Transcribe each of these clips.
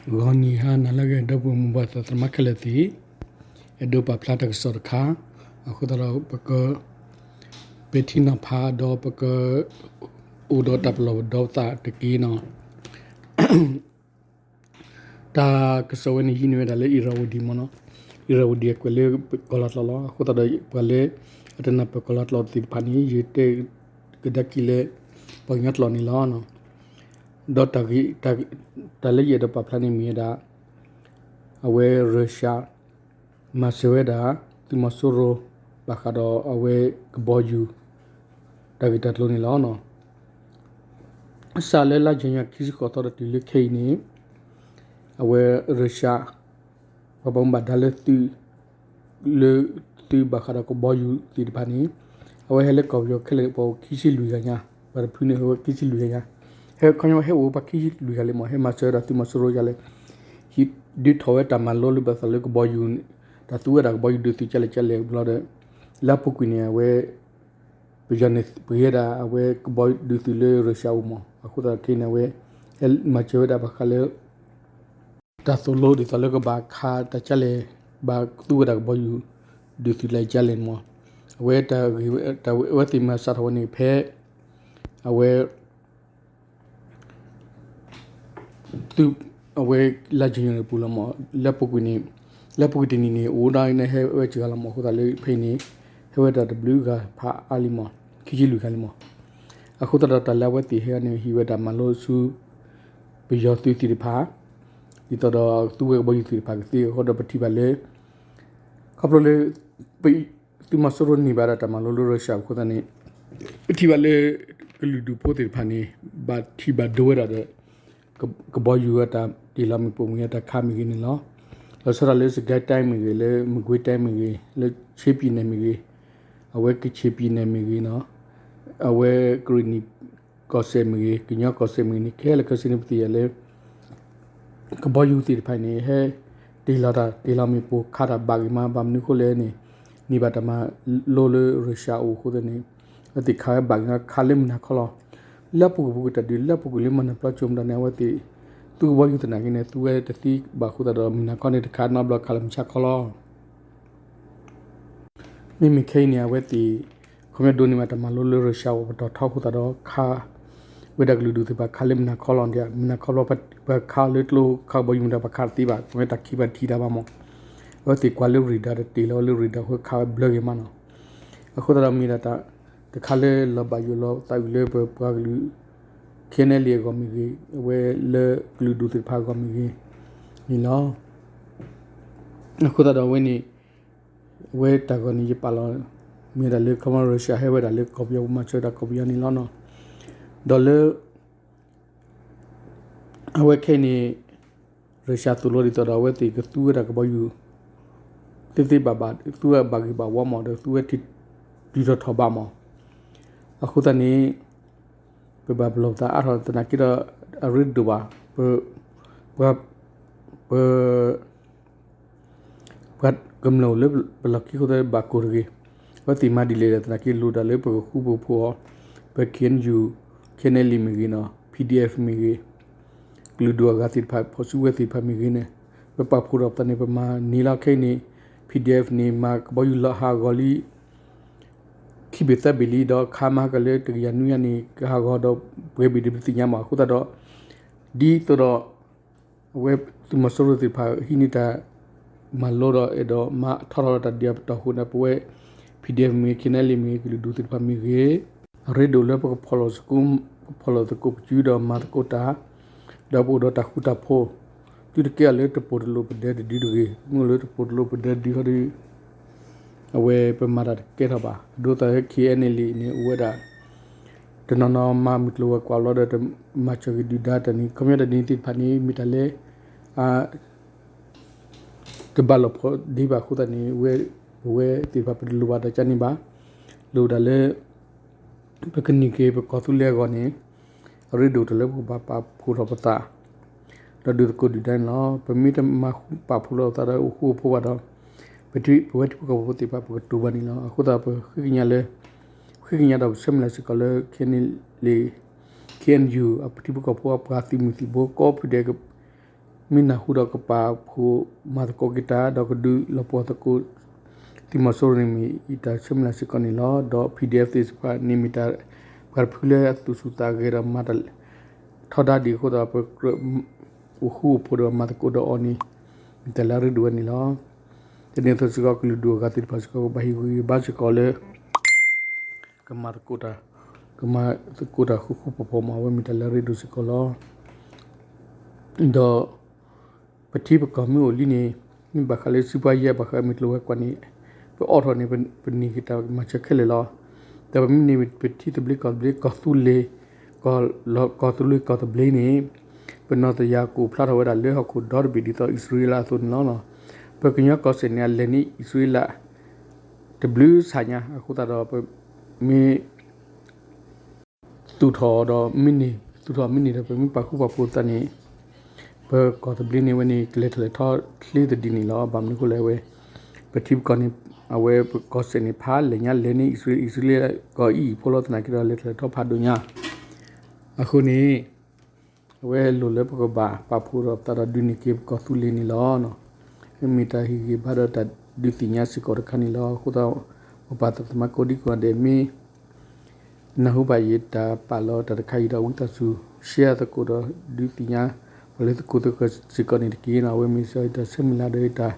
ဂီၤနံၤဟါနၤလၢအဂ့ၤ ဒီပုၢ်ဝဲၢ်မိၢ်ပၢ်သးသမါခဲလၢာ်သ့ၣ်, အဲၣ်ဒိးပာ်ဖျါတၢ်ကစီၣ်တခါ, အဃိသတးဒီး ပက ပဲာ်ထံနီၤဖးဒီး ပက အိၣ်ဒီးတၢ်ပလီၢ်ပဒီပသးတက့ၢ်နီၤ. တၢ်ကစီၣ်ဝဲန့ၣ် ဟံးန့ၢ်ဝဲဒၣ်လၢ Irrawaddy မ့ၢ်နီၤ, Irrawaddy အကွဲးလၢကီၤလၤကျိာ်လီၤ. အဃိသတးဒီး ပှၤလၢအတနၢ်ပၢၢ်ကီၤလၤကျိာ်သ့ၣ်တဖၣ်န့ၣ် ယတဲကဒါက့ၤလၢ ပှၤကညီကျိာ်န့ၣ်လီၤ. ဒီး တၢ်လၢယအဲၣ်ဒိးပာ်ဖျါန့ၣ်မ့ၢ်ဝဲဒၣ် အဝဲ Russia မၤစၢၤဝဲဒၣ် သုးမီၤစိရိၤ ဘၣ်ဃးဒီးအဝဲကဘီယူၤ တၢ်ဂ့ၢ်တၢ်ကျိၤန့ၣ်လီၤ. စးလၢလါယနူၤအါရံၤ ခံဆံဃိးသီဒီးတုၤလၢခဲအံၤန့ၣ် အဝဲ Russia ပှၤဘၣ်မူဘၣ်ဒါလၢသုး လၢသုးဘၣ်ဃးဒီးကဘီယူၤသ့ၣ်တဖၣ်န့ၣ် အဝဲဟဲလၢကီၢ်ပယီၤခဲလၢာ် ပှၤအိၣ်ခံဆံလွံၢ်ဂၤညါ, ပှၤတဖုန့ၣ် ဟဲဝဲခံဆံလွံၢ်ဂၤညါ, ဟဲခီညီဟဲအိၣ်ပှၤခံဆံလွံၢ်ဂၤလံမ့ၢ် ဟဲမၤစၢၤဝဲဒၣ်သုးမီၤစိရိၤယါလဲၣ်, ဟံးဒုးထီၣ်ဝဲတၢ်မၤလိလၢဘၣ်သးလၢကဘီယူၤ, တၢ်သူဝဲဒၣ်ကဘီယူၤဒုးသုးကလဲၣ်ကလဲၣ်ဘျီဒီး လၢအပူၤကွံာ်န့ၣ် အဝဲ ပယီၤန့ၣ် ပှ့ၤဝဲဒၣ်အဝဲကဘီယူၤဒုးသုးလၢ Russia အအိၣ်မ့ၢ် အဃိသတးခဲအံၤန့ၣ် အဝဲ ဟဲမၤစၢၤဝဲဒၣ်ဘၣ်ဃးလၢ တၢ်သိၣ်လိဒ်သိးလၢကဘၣ်ခးတၢ်ကလဲၣ်, ဘၣ်သူဝဲဒၣ်ကဘီယူၤ ဒုးသုးလဲၣ်ကလဲၣ်မ့ၢ်, အဝဲတၢ်ဂ့ၢ် တၢ်ဝဲသ့ၣ်မၤစးထီၣ်ဝဲန့ၣ် ဖဲ အဝဲ သုး အဝဲလါယနူၤအါရံၤပူၤလီၤမ့ၢ်, လၢပူၤကွံာ်န့ၣ် လၢပူၤကွံာ်တနံၤန့ၣ် အိၣ်ဒၣ်န့ၣ်ဟဲဝဲစှၤလီၤမ့ၢ် အဃိသတးလၢဖဲအံၤန့ၣ် ဟဲဝဲဒၣ်တဘျုးဂၤဖးအါလံမ့ၢ် ခံဆံလွံၢ်ဂၤလံမ့ၢ်, အဃိသတးဒီးတၢ်လၢအဝဲသ့ၣ်ဟဲန့ၣ် ဟံးဝဲဒၣ်မၤလိဆူ ပယီၤသုးသ့ၣ်တဖၣ် ဒ်သိးဒီးသူဝဲကဘီယူၤသ့ၣ်တဖၣ်ကသ့အဃိဒီးပထံၣ်ဘၣ်လၢ ခီဖျိလၢ သုးမီၤစိရိၤန့ၢ်ဘၣ်ဒၣ်တၢ်မၤလိလၢ Russia အဃိသတးန့ၣ် ပထံၣ်ဘၣ်လၢ ကလုာ်ဒူၣ်ဖိသ့ၣ်တဖၣ်န့ၣ် ဘၣ်ထံၣ်ဘၣ်ဒိဝဲဒၣ်ဒီး ကဘီယူၤအတၢ်တ့ၢ်လီၤမ့ၣ်ပိာ်မ့ၢ်ဂ့ၤ တၢ်ခးမ့ၢ်ဂ့ၤန့ၣ်လီၤ. လီၤဆီဒၣ်တၢ်လၢ စစ်ကိုင်းတိုင်း မ့ၢ်ဂ့ၤ လၢ မကွေးတိုင်း မ့ၢ်ဂ့ၤ လၢ ချင်းပြည်နယ် မ့ၢ်ဂ့ၤ အဝဲ ကချင်ပြည်နယ် မ့ၢ်ဂ့ၤနီၤ အဝဲကရံၣ်နံၣ်ကီၢ်စဲၣ်မ့ၢ်ဂ့ၤ ကညီကီၢ်စဲၣ်မ့ၢ်ဂ့ၤန့ၣ် ခဲလၢာ်ခဲဆ့န့ၣ် ပသ့ၣ်ညါလၢ ကဘီယူၤသ့ၣ်တဖၣ်န့ၣ် ဟဲတ့ၢ်လီၤတၢ်တ့ၢ်လီၤမ့ၣ်ပိာ်ခးတၢ်ဘၣ်ဂ့ၤမး ဘၣ်မနုၤအဃိလဲၣ်န့ၣ် န့ၢ်ဘၣ်တၢ်မၤလိလၢ Russia အအိၣ်အဃိသတးန့ၣ် အဝဲသ့ၣ်ခးဝဲဘၣ်ဂ့ၤမး ခးလၢမုၢ်နၤခီလီၤ. လၢအပူၤကွံာ်ပူၤကွံာ်တၢ်ဒုး လၢအပူၤကွံာ်လၢမၤနၢၤပျီကၠိမတၤန့ၣ် အဝဲသ့ၣ် သူကဘီယူၤသနာ်က့န့ၣ် သူဝဲတသ့ဘၣ်အဃိသတးဒီး မုၢ်နၤခီန့ၣ် တခးနီတဘျီခးလၢမုၢ်ဆါခီလီၤ. မ့မ့ၢ်ခဲအံၤန့ၣ် အဝဲသ့ၣ် ခီပညီဒိးန့ၢ်ဘၣ်တၢ်မၤလိလၢ Russia အအိၣ်ပတီၢ်ထီအဃိသတးဒီး ခးဝဲဒၣ်ကလုာ်ဒူၣ်သ့ၣ်တဖၣ်ခးလၢမုၢ်နၤခီလီၤ. မုၢ်နၤခီဘျီ ပှၤခးလၢကျိခးကဘီယူၤမတၤ ပှၤခးတသ့ဘၣ် ခီပညီတၢ်ခံးဘၣ်ထံးတၢ်ဘၣ်မး အဝဲသ့ၣ်ကွၢ်လၢ radar တၢ်တ့ၢ်လီၤလၢ radar အဃိခးဝဲဘျၢဂ့ၤမးနီၤ. အဃိသတးဒီးမ့ၢ်ဒၣ်တၢ်တခါလၢလီၤဘၣ်ယိၣ်လီၤသးအုးလၢပပှၤကလုာ် KNLA အဂီၢ်မ့ၢ်ဂ့ၤ အဝဲလၢကလုာ်ဒူၣ်သ့ၣ်တဖၣ်အဂီၢ်မ့ၢ်ဂ့ၤန့ၣ်လီၤ. အဃိသတးဒီးအဝဲန့ၣ် အဝဲတၢ်ဂီၤန့ၣ် ယပာ်လီၤ မ့ၢ်ဒၣ်လၢ ခီမီ Russia ဟဲဝဲဒၣ်လၢကီၢ်ပယီၤ ပမၤစၢၤဒၣ်ကီၢ်ပယီၤန့ၣ်လီၤ. ဒီးလၢ အဝဲခဲအံၤန့ၣ် Russia သိၣ်လိဒ်သိးဒီး အဝဲသ့ၣ်ကသူဝဲဒၣ်ကဘီယူၤ သ့သ့ဘၣ်ဘၣ် သူဝဲဘၣ်ဂ့ၤဘၣ်ဝါမး ဒီးသူဝဲထံ တုၤထီၣ်ထီၣ်ဘးမး အဃိသတးန့ၣ် ပဘၣ်ပလီၢ်ပသးအါထီၣ်သနာ်က့ဒီး အရ့ဒိၣ်ဘၣ် ပ ပှၤ ပှၤကမျၢၢ်အိၣ်လၢပလီၢ်ခံအဃိသတးဘၣ်ကိၢ်တဂ့ၤ. အဝဲသ့ၣ်မၤဒ်လဲၣ်ဒီးသနာ်က့ လိၣ်ဒၣ်လၢပကဃူပဖိးအီၤ ပ KNU KNLA မ့ၢ်ဂ့ၤနီၤ PDF မ့ၢ်ဂ့ၤ ကလုာ်ဒူၣ်အဂၤသ့ၣ်တဖၣ် ဖီၣ်စုကဝဲၤသ့ၣ်တဖၣ်မ့ၢ်ဂ့ၤန့ၣ် ပပာ်ဖှိၣ်ထီၣ်ပသးန့ၣ် ပမၤန့ၢ်လီၤခဲအံၤန့ၣ် PDF န့ၣ် မၤကဘီယူၤလီၤဟးဂီၤလံ ခံဘ့ၣ်သၢဘ့ၣ်လံ ဒီးခးမၤဟါကလၢတကယၤနွံယၤန့ၣ် ကဟးဂီၤဒီးပှဲၤဘ့ၣ်ဒီးပသ့ၣ်ညါမး အဃိသတးဒီး ဒ်သိးဒီး အဝဲသုးမီၤစိရိၤသ့ၣ်တဖၣ်ဟံးန့ၢ်တၢ်မၤလိဒီးအဲၣ်ဒိးမၤထီထီၣ်ဒီးတၢ်ဒုးအပတီၢ်အဃိန့ၣ် ပဝဲ PDF မ့ၢ်ဂ့ၤ KNLA မ့ၢ်ဂ့ၤ ကလုာ်ဒူၣ်သ့ၣ်တဖၣ်မ့ၢ်ဂ့ၤ အရ့ဒိၣ်လၢပကဖီၣ်လိာ်သကိး ပဖီၣ်လိာ်သကိးပစုဒီးမၤသကိးတၢ် ဒီးပအိၣ်ဒီးတၢ်ဃူတၢ်ဖိး သုတကဲအီၤလၢတပိာ်တလိာ်ပဒၢတဒုတဂ့ၤ မ့ၢ်လၢတပိာ်တလိာ်ပဒၢတဒုဟီဒီး အဝဲပမၤတၢ်တကဲထီၣ်ဘၣ် ဒ်သိး KNLA န့ၣ် အိၣ်ဝဲဒၣ် တနီၤနီၤမၤမုၢ်ကျိၤဝဲၤကွာ်လီၤဒီး တမၤစၢၤက့ၤဒုၣ်ဒါတၢ်န့ၣ် ခီပညီတၢ်ဒ်န့ၣ်သ့ၣ်တဖၣ်န့ၣ် မ့ၢ်တၢ်လၢ တဘၣ်လိာ်ဖိးဒံးဘၣ်အဃိသတးန့ၣ် ဝဲ ပဝဲသ့ၣ်တဖၣ်ပတလိၣ်ဘၣ်တၢ်ကန့ၣ်ဘၣ် လိၣ်ဒၣ်လၢ ပကန့ၢ်က့ၤပကီၢ်သူလ့ၤအဂီၢ်န့ၣ် အရ့ဒိၣ်တၢ်လၢပကဘၣ်ပာ်ဖှိၣ်ထီၣ်ပသး ဒီးဒုးသကိးဒုၣ်ဒါန့ၣ်လီၤ. ပမ့ၢ်တမၤပာ်ဖှိၣ်ထီၣ်ပသးဒီးအိၣ်ဃူအိၣ်ဖိးဘၣ်ဒီး ပထံပဝဲထံဖိကီၢ်ဖိသ့ၣ်တဖၣ်ပကတူၢ်ဘၣ်န့ၣ်လီၤ. အဃိသတးပဃ့ကညးလၢ ဃ့ကညးဒီးပဆၢမုၢ်လၢ်စ့ၢ်ကီးလၢ KNLA KNU အပထံဖိကီၢ်ဖိအပှၤသုးမုၢ်သံၣ်ဘိကိးဖုဒဲး မ့ၢ်နၢ်ဟူဒီးကပာ်ဖှိၣ်မၤသကိးက့ၤတၢ် ဒီးကဒုးလီၤပှီၢ်သကိး သုးမီၤစိရိၤန့ၣ်မ့ၢ်ယတၢ်ဆၢမုၢ်လၢ်စ့ၢ်ကီးန့ၣ်လီၤ. ဒီး PDF သ့ၣ်တဖၣ်န့ၣ်မ့ၢ်တၢ် ပှၤတဖုလၢအသူၣ်ဆူၣ်သးဂဲၤဒီးမၤတၢ်ထီဒါဒံးအဃိသတး ပကြၢးအိၣ်ဃူအိၣ်ဖိးဒီးမၤသကိးဒီးအီၤန့ၣ် မ့ၢ်တၢ်လၢအရ့ဒိၣ်ဝဲန့ၣ်လီၤ. တနံၤအသိးစ့ၢ်ကီး ကလုာ်ဒူၣ်အဂၤသ့ၣ်တဖၣ်စ့ၢ်ကီး ကဘၣ်ဟ့ၣ်ဂံၢ်ဟ့ၣ်ဘါစ့ၢ်ကီးလၢ ကမၤသကိးတၢ်, ကမၤသကိးတၢ်ဃူဃူဖိးဖိးမး အဝဲမ့ၢ်တၢ်လၢအရ့ဒိၣ်စ့ၢ်ကီးလီၤ. ဒီး ပထံပကီၢ်မ့ၢ်အိၣ်လံန့ၣ် မ့ၢ်ဘၣ်ဃးလၢစံးပာ်ယဲၢ် ဘၣ်ဃးမ့ၢ်ကျိၤဝဲၤကွာ်န့ၣ် ပအိးထီၣ်န့ၣ် ပန့ၢ်က့ၤတၢ်မၤစၢၤခဲလၢာ်လီၤ. ဒီးပမ့ၢ်န့ၢ်ပထံသဘျ့ကီၢ်သဘျ့ ကီၢ်သူလ့ၤ ကီၢ်သူလ့ၤကီၢ်သဘျ့န့ၣ် ပနီၢ်တယၢ်ကအိၣ်ဖျါထီၣ်ဝဲဒၣ်လၢဟီၣ်ခိၣ်ဒီတဘ့ၣ်ဒ်သိးအံၣ်စရ့လးအသိးန့ၣ်လီၤ. ပကညီကီၢ်စဲၣ်န့ၣ် အလဲၤန့ၢ်အံၣ်စရ့လး တဘျုးဆၣ်ညါအဃိသတးဒီး ပမ့ၢ် သူၣ်ထီၣ်ဒီးမ့ၢ်န့ၢ် သူၣ်ထီၣ်မ့ၢ်န့ၢ်ဒီး ပမ့ၢ်ပာ်ဃူပာ်ဖိးသးန့ၣ် ပကီၢ်သဘျ့န့ၣ်ဝဲန့ၣ် ကလဲၤထီၣ်လဲၤထီချ့သဒံးန့ၣ်လီၤ. ဘၣ်မနုၤအဃိလဲၣ်ဝဲ ပထံပကီၢ်န့ၣ် အဝဲပကီၢ်စဲၣ်န့ၣ် ဖးလဲၢ်ညါလဲၤန့ၢ်အံၣ်စရ့လး အံၣ်စရ့လးကီၢ်အံၤအံၤဖိလီၤသနာ်က့ဒီး လဲၤထီၣ်လဲၤထီဖးဒိၣ်ညါ အဃိန့ၣ် အဝဲလိၣ်လၢပကဘၣ်ပာ်ဖှိၣ်ဒီးပသးဒီးဒုးန့ၢ်က့ၤပကီၢ်သူလ့ၤန့ၣ်လီၤ. မ့ၢ်တၢ်ဟ့ၣ်ဂံၢ်ဘါဒီးတၢ်ဒုးသ့ၣ်ညါစ့ၢ်ကီးတခါန့ၣ်လီၤ. အဃိသတး ပပှၤသးသမါကိးဒံကိးဂၤဒဲး မ့ၢ်နၢ်ဟူဘၣ်ယတၢ်ပာ်လီၤတၢ်တခါအံၤဒီး ဝံသးစူၤ share သကိးဒီးဒုးသ့ၣ်ညါ ပှၤလၢသကိးသဂၢၢ်စ့ၢ်ကီးန့ၣ်တက့ၢ်. အဝဲမ့ၢ်စ့ၢ်ကီးယတၢ်ဆၢမုၢ်လၢ်ဒီးယတၢ်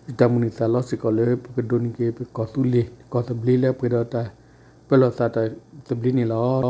ယတၢ်မုၢ်န့ၢ်သးလီစ့ၢ်ကီးလၢ ပကဒိးန့ၢ်က့ၤပကီၢ်သူလ့ၤ ကီၢ်သဘျ့လၢပှဲၤဒီးတၢ်ပၢလီၤသးတၢ်သဘျ့န့ၣ်လီၤ.